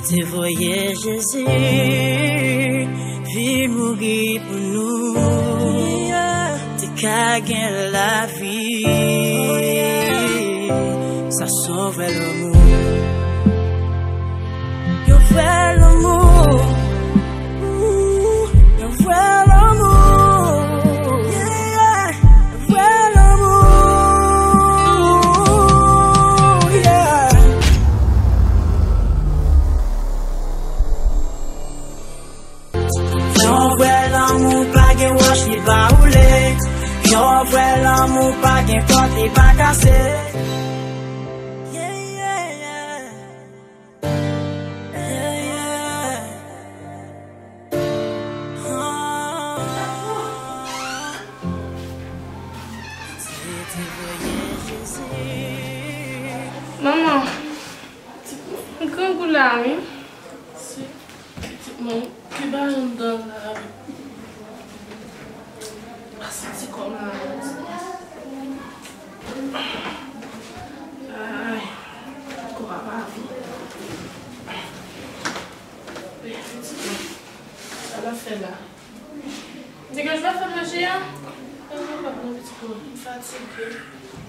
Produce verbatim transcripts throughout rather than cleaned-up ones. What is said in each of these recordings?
Te voye Jezi vin mouri pou nou, te ka gen lavi. Sa se yon vrè lanmou. Yon vrè lanmou. Yon vrè lanmou. Yeah. Vrè lanmou, yeah. Yon vrè lanmou pa gen wòch li pa woule. Yon vrè lanmou pa gen pòt li pa kase. Yeah, yeah, yeah. Yeah, yeah. Manman, m grangou la wi. Si, pitit mwen, ki bagay anndan la wi. Pa santi kò m la. Ay, kò a pa vin. Pitit mwen, sa l ap fè la? Degaje w fè manje a. Mwen pa kapab non pitit mwen, m fatige.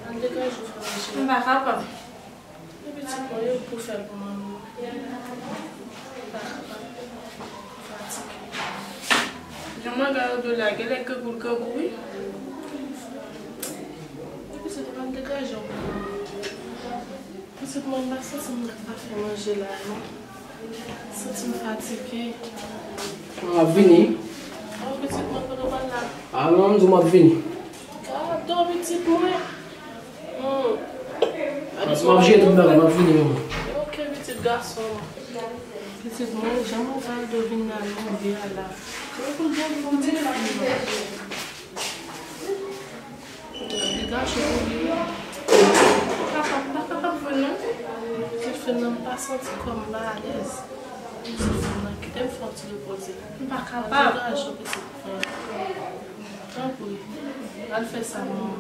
Al degaje w fè manje a. M pa kapab. Men pitit mwen, yo pou fè l pou manmi. M pa kapab. M fatige. Jan mwen gade w la, genlè grangou l grangou wi. Men pitit mwen, al degaje w pou manmi. Pitit mwen, m pa santi m ka fè manje la non. Santi m fatige. M ap vini. Oh, pitit mwen, kote w pral la? A non, m di w m ap vini. Gade w, pitit mwen. Hmm. M ap jere tout bagay, m ap vini, manman. Ok, pitit gason. Pitit mwen, jan mwen pral do vin nan longe a la. Pitit mwen. Degaje w pou li. M pa kapab, m pa kapab vre non. Pitit fi m nan, m pa santi kò m pa alèz. Pitit fi m nan, kite m fè yon ti repoze. M pa kapab. Degaje w, pitit fi m. Tanpri. Al fè sa, manman.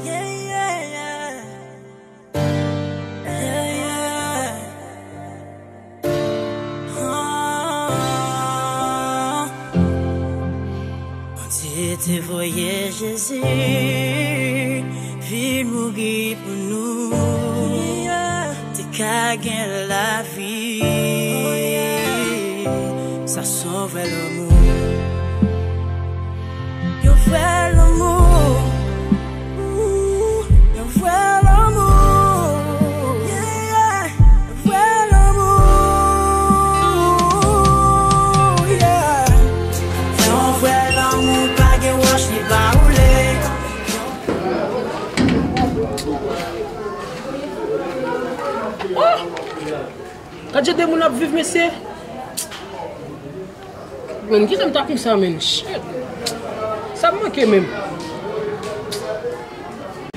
Yeah, yeah, yeah. Bondye te voye Jezi vin mouri pou nou, te ka gen lavi. Sa se yon vrè lanmou. Yon vrè lanmou. Yon vrè lanmou. Yeah, yeah. Yon vrè lanmou. Yeah. Yon vrè lanmou pa gen wòch li pa woule. Oh! Gad jan de moun ap viv, mesye. Men, kite m ta konsa, men. Shit. Sa m manke menm.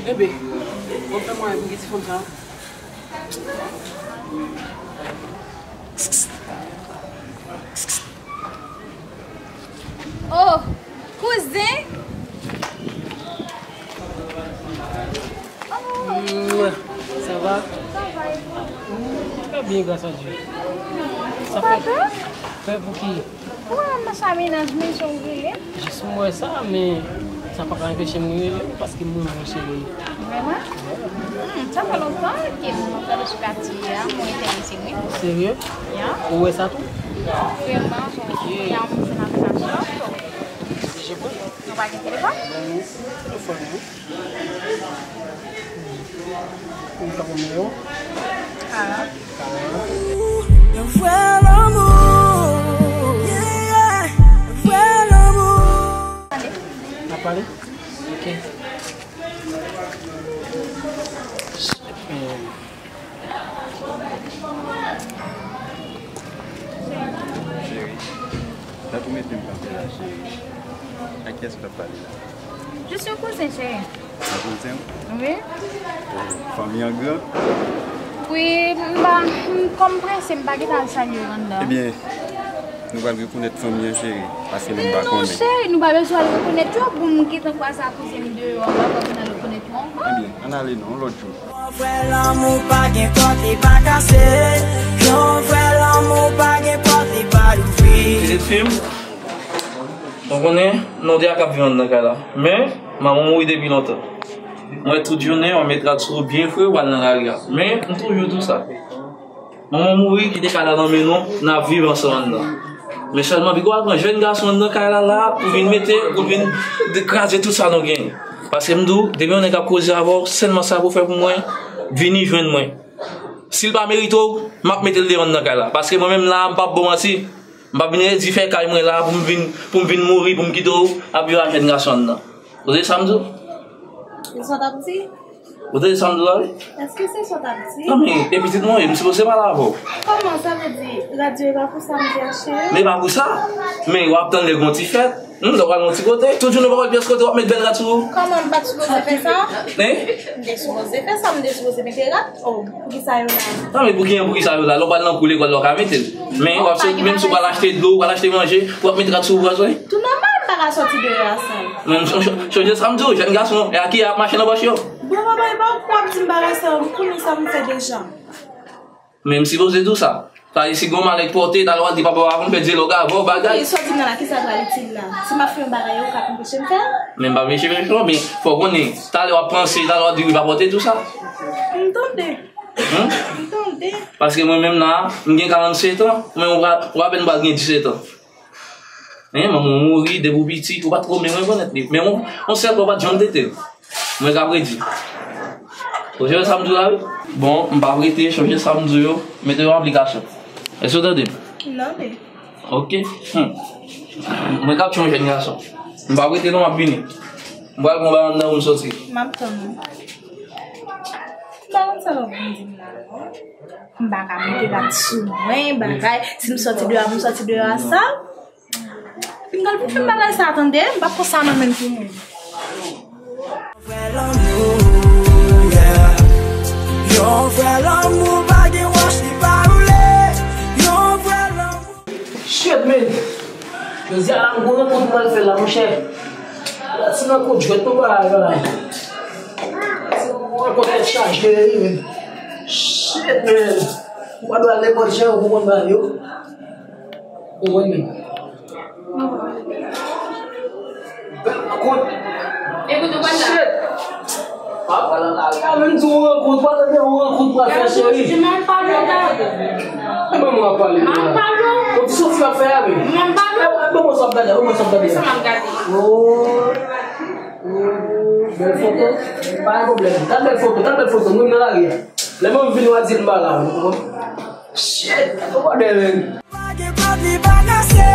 Enben, w ap fè mwayen pou gen ti fanm sa. Oh, kouzen! Oh. Mwa, sa va? Sa va, e ou? Mwa, trè byen, gras a Dye. Sa fè? Pè pou ki? Ou wè m nan sa mennaj mwen, jan w rele m? Jis m wè sa, men sa pa ka anpeche m rele w, paske m renmen w, cheri. Vrèman? Hmm, sa fè lontan ke m ap gade sou katye a, mwen enterese wi. Serye? Ya. Ou wè sa tou? Vrèman, jan w di a, mwen fè nan sa chòk. Deje pran? Nou pa gen telefòn? Non, non. Telefòn, non. Ou ka ban m nimewo? Karan. Karan. Yon vrè lanmou. Yeah, yeah. Vrè lanmou. N ap pale? Ok. Cheri, sa tou mete m kanpe la, cheri. Ak kiyès ou t ap pale la? Jis yon kouzen, cheri. Yon kouzen w? Wi. Oh, fanmi an gran? Wi, m pa, m, kòm prese, m pa gentan al salye yo anndan. Ebyen, nou pral rekonèt fanmi an, cheri, paske nou pa konnen. Non, cheri, nou pa bezwen al rekonèt yo. Bon, m gentan kwaze ak kouzen m deyò, m pa pral vin al rekonèt yo ankò. Ebyen, ann ale non, yon lòt jou. Yon vrè lanmou pa gen pòt li pa kase. Yon vrè lanmou pa gen pòt, li pa louvri. Pitit fi m, ou konnen, nou de a k ap viv anndan kay la. Men, manman mouri depi lontan. Mwen, tout jounen, w ap met rad sou ou byen fre, w al nan lari a. Men, m toujou di w sa. Manman mouri, kite kay la nan men nou, n ap viv ansanm anndan. Men sèlman, piko al pran jèn gason anndan kay la, la, pou vin mete, pou vin de-, kraze tout sa nou genyen. Paske m di w, depi yon nèg ap koze avè w, sèlman sa pou fè pou mwen, vini jwenn mwen. Si l pa merite w, m ap mete l deyò anndan kay la. Paske mwen menm la, m p ap ba w manti. M p ap vin redi fè kay mwen la pou m vin, pou m vin mouri, pou m kite w ap viv ak jèn gason anndan. Ou tande sa m di w? Se sa w t ap di? Ou tande sa m di w la, wi? Èske se sa w t ap di? Non, men, e pitit mwen, m sipoze pale avè w. Kòman sa vle di? Radyo e pa pou sa m te achte yo? Men e pa pou sa. Men w ap tann lè gon ti fèt. Hmm, lè w pral yon ti kote, tout jounen w pa wè pyès kote w ap met bèl rad sou ou. Kòman m pa t sipoze fè sa? Hein? M te sipoze fè sa, m te sipoze mete rad. Oh, poukisa yo la? Non, men poukisa, poukisa yo la? Lè w pral nan kou lekòl la, w ka mete l. Men w ap sot, menm si w pral achte dlo, w pral achte manje, w ap met rad sou ou, w ap sot. Tou nòmal, m pa ka sòti deyò a san l. Men ch-, ch-, chonje sa m di w, jèn gason, e a ki y ap mache nan pòch yo? Bon, papa, e pa ou k ap di m bagay sa yo, m konnen sa m fè deja. Men m sipoze di w sa. Sa vle di si gon malè k pote, talè w al di papa w a konn fè dyalòg avè w, bagay. Ok, sa w di m nan la, kisa l pral itil la? Si m ap fè yon bagay, ou ka anpeche m fè l? Men m p ap anpeche w, men fò w konnen, talè w ap panse, talè w ap di wi, pa pote tou sa. M tande. Hein? M tande. Paske mwen menm la, m gen karannsèt an, men ou pa, ou apèn pral gen disèt an. Hein, manman w mouri, depi w piti, ou pa t ko menm rekonèt li. Men yon, yon sèl fwa, ou pa t janm tete l. Mwen ka predi. Ou tande sa m di w la, wi? Bon, m p ap rete, chonje sa m di w yo, mete yo an aplikasyon. Èske w tande m? M tande. Ok. Hmm. Mwen k ap tchon jèn gason. M p ap rete non, m ap vini. M pral pran bagay anndan pou m soti. M ap tann ou. M pa konn sa w ap vin di m la, non. M pa ka mete rad sou mwen, bagay. Si m soti deyò a, pou m soti deyò a sal. Pinga l pou fè m bagay sa, tande? M p ap pran sa nan men l pou mwen. Vrè lanmou, yeah. Yon vrè lanmou pa gen wòch, li pa woule. Yon vrè lanmou. Shit, man. Jodi a la, m gon rankont m pral fè la, monchè. La, ti rankont jwèt nou pral la. Ti rankont tèt chaje, wi, man. Shit, man. M pa dwe al nenpòt jan, ou konprann bagay yo. Ou konprann, man. Bèl rankont. Shit. Pa pral nan lari a, menm di w rankont, pa tande yon rankont pral fè, cheri. Di m al pale w la. E ban mwen ap pale w la. M ap pale w. Ou di soti w ap fè a, men. M ap pale w. E ban mwen sa w ap gade, ban mwen sa w ap gade. Sa m ap gade. Oh. Oh, bèl foto. Pa gen pwoblèm. Gad bèl foto, gad bèl foto. Mwen nan lari a. Lè mwen vini, w a di l m pa la, ou konprann? Shit, ou pa byen, man. Pa gen pòt li pa kase.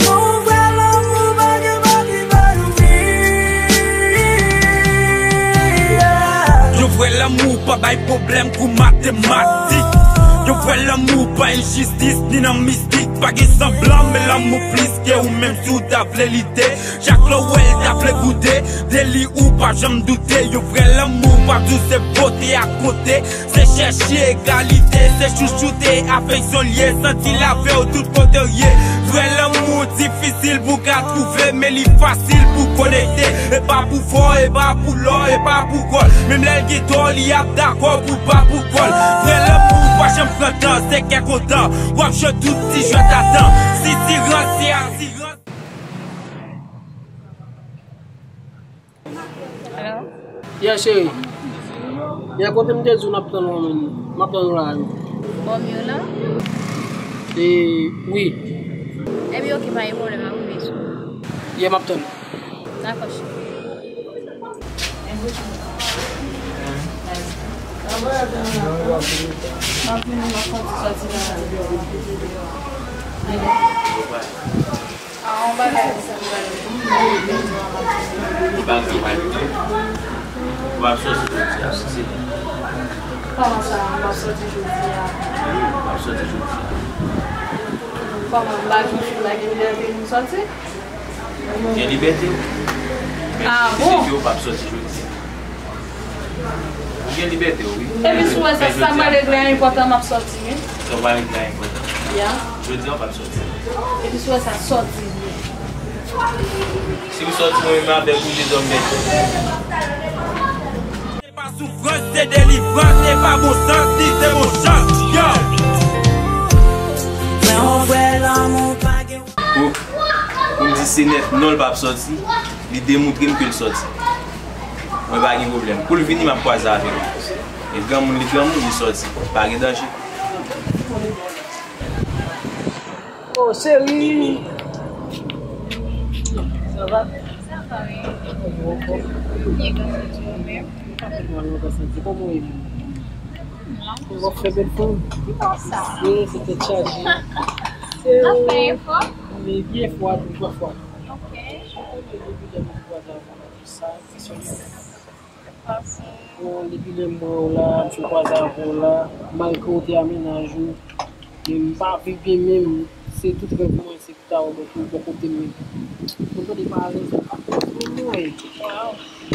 Yon vrè lanmou pa gen pòt li pa louvri. Yeah. Yon vrè lanmou pa bay pwoblèm kou matematik. Yon vrè lanmou pa enjistis ni nan mistik. Pa gen sanblan, men lanmou plis ke ou menm si w ta vle lite. Chak lè w wè l ta vle goute, de li ou pa janm doute. Yon vrè lanmou pa di w se bote ak kote. Se chèche egalite, se chouchoute afeksyon l ye, santi l avè w tout kote w ye. Vrè lanmou difisil pou w ka twouve, men li fasil pou w konekte. E pa pou fò, e pa pou lò, e pa pou gòl. Menm lè l gen tò, li ap dakò pou l pa pou kò l. Vrè lanmou pa janm pran tan, se kè kontan. W ap jwe tout ti jwèt a tan. Sitirans se asirans. Alo? Yeah, cheri. Yeah, kote m te di w n ap tann ou an, man? M ap tann ou la, wi. Bò m yo la? E, wi. Ebyen, oke, pa gen pwoblèm, m ap rive sou ou. Yeah, m ap tann ou. Dakò, cheri. Ou pa gen anyen. Ou ap soti jodi a, si se. Kòman sa, m ap soti jodi a? Wi, ou ap soti jodi a. Kòman, m pa gen chwa, m pa gen libète pou m soti? Ou gen libète w. Ah bon? Men si se ke ou p ap soti jodi a. Ou gen libète w, wi. Epi si w wè sa, sa m pral regle a enpòtan, m ap sòti, wi. Sa w pral regle a enpòtan? Ya. Jodi a, w p ap sòti. Epi si w wè sa sòti, wi. Si w sòti, mwen menm avèk ou, dezòm bèt. Se pa soufrans, se delivrans, se pa bon sans, ni se bon chans. Yo! Se nèt non, l p ap sòti. Li demontre m ke l sòti. Mwen pa gen pwoblèm. Kou l vini, m ap kwaze avè l. E granmoun, li granmoun, li sòti. Pa gen danje. Oh, cheri! Sa va? Sa va, wi. Ou anfòm? Byen, gras a Dye, ou menm? Mwen pa fè mal, mwen pa santi. Kòman w ye menm? Ou ap fè bèl fanm. Ki bò sa? Wi, se tèt chaje. N ap fè efò. Li byen fò, tou twa fwa. Ok. Sa, se sou Bon, depi lè m wè w la, m sou kwaze avè w la, malgre w te a mennaj ou, men m pa viv byen menm, se tout rèv mwen, se pou ta wè bò, pou bò kote m menm. Mwen tande pa alèz, m pa konn mwen.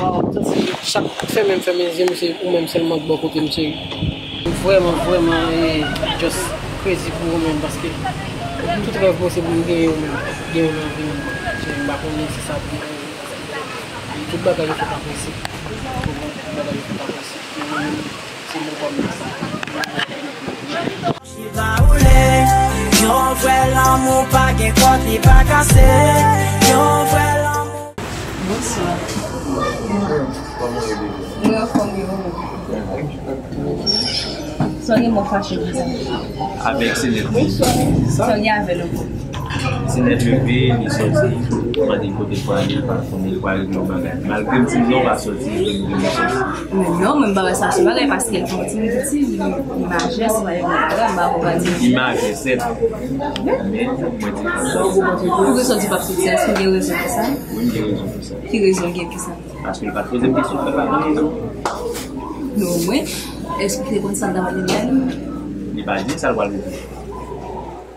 Waw, sa se chak fèmen m fèmen zye m, se ou menm sèlman k bò kote m, cheri. M vrèman, vrèman, e, just crazy pou ou menm, paske tout rèv mwen se pou m genyen ou menm, genyen ou nan vi m, cheri, m pa konnen si sa pou Tout bagay yo fèt apresye. Tout bagay yo fèt apresye. Se mwen menm, se mwen kòm sa. Chita woule, yon vrè lanmou pa gen kòd, li pa kase. Yon vrè lanmou. Bonswa. Kòman w ye, bebe? Mwen anfòm, e ou menm? Sa w gen mwen fache konsa? Avèk Senèt. Sa w gen avè l ankò? Senèt leve, li sòti, mande l kote l pral, li pa konnen, li pral regle yon bagay. Malgre m di l non, pa sòti, li di m li sòti. Men non, mwen m pa wè sa se bagay, paske l pa yon timoun piti, li, li majè, se pa yon bagay, m pa konprann. Li majè, sèt. Men, mwen di l pa sòti. Poukisa w di l p ap sòti? Èske w gen rezon pou sa? Wi, m gen rezon pou sa. Ki rezon w gen pou sa? Paske li pa t poze m kesyon, frè, pa gen rezon. Men omwen, èske w te konn sa l ta pral regle a li menm? Li pa di m sa l pral regle.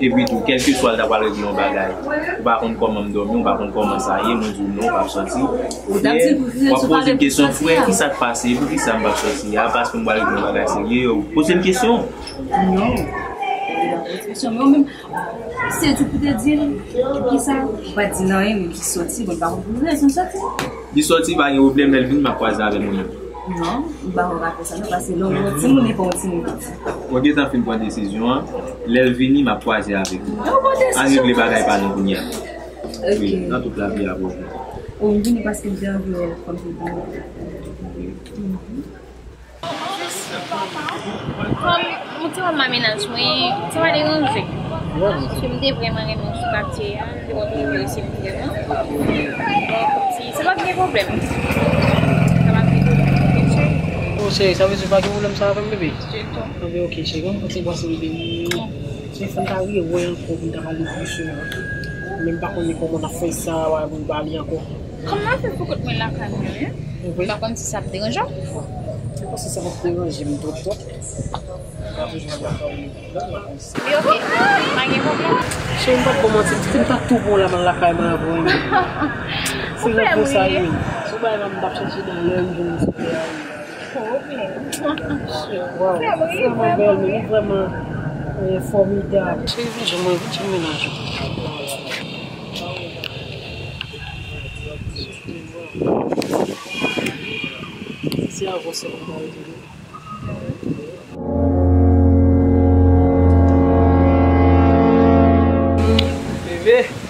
Epi tou, kèlkeswa l ta pral regle yon bagay, ou pa konn kòman m dòmi, ou pa konn kòman sa ye, mwen di w non, w p ap sòti. Ou t ap di l pou ki rezon w ap poze m kesyon, frè, kisa k pase, poukisa m p ap sòti a, paske m pral regle yon bagay serye, ou poze m kesyon. Non. Li pa poze kesyon, men ou menm, se tou pou te di l, poukisa ou pa di l anyen, men ki sòti, bon, li pa konn pou rezon sòti. Li sòti, pa gen pwoblèm, lè l vini, m ap kwaze avè l mwen menm. Non, m pa kwè w ka fè sa, non, paske lè w gen yon timoun, li pa yon timoun piti. Mwen gentan fin pran desizyon an, lè l vini, m ap kwaze avè l. Lè w pran desizyon, an regle bagay pa nou kounye a. Ok. Wi, nan tout lavi a, bon. Ou vini paske m te anvi wè w kòm se pou mwen. Wi. Kòm m te wè m a mennaj mwen, sa pa deranje. Paske m te vrèman renmen w sou katye a, m te konn twouve w reseptif vrèman. Donk, kòmsi, sa p ap gen pwoblèm. Sa p ap gen pwoblèm, ok, cheri? Oh, cheri, sa vle di w pa gen pwoblèm sa avè m, bebe? Ditou. Anben, ok, cheri, ban m pran ti bwase, bebe. Men fò m ta rewè ankò pou m ta pale plis, wi. Men m pa konnen kòman n ap fè sa, w a pou m pale ankò. Kòman w ap fè pou kote mwen lakay mwen, wi? Wi. M pa konn si sa ap deranje w. M panse sa p ap deranje m twòp, twòp. M pa bezwen lakay ou. Wi, ok. Pa gen pwoblèm. Cheri, m p ap ba w manti, m ta tou pran w la, m al lakay mwen avè w, wi. Se jan pou sa, wi. Si w bay la, m t ap chèche dan lè, m jwenn respè a, wi. Pwoblèm. Waw, vrèman bèl, men li vrèman, eh, fòmidab. Cheri, vin jwenn mwen, vin jwenn mennaj ou. Se avè w sèlman m ta rete. Bebe.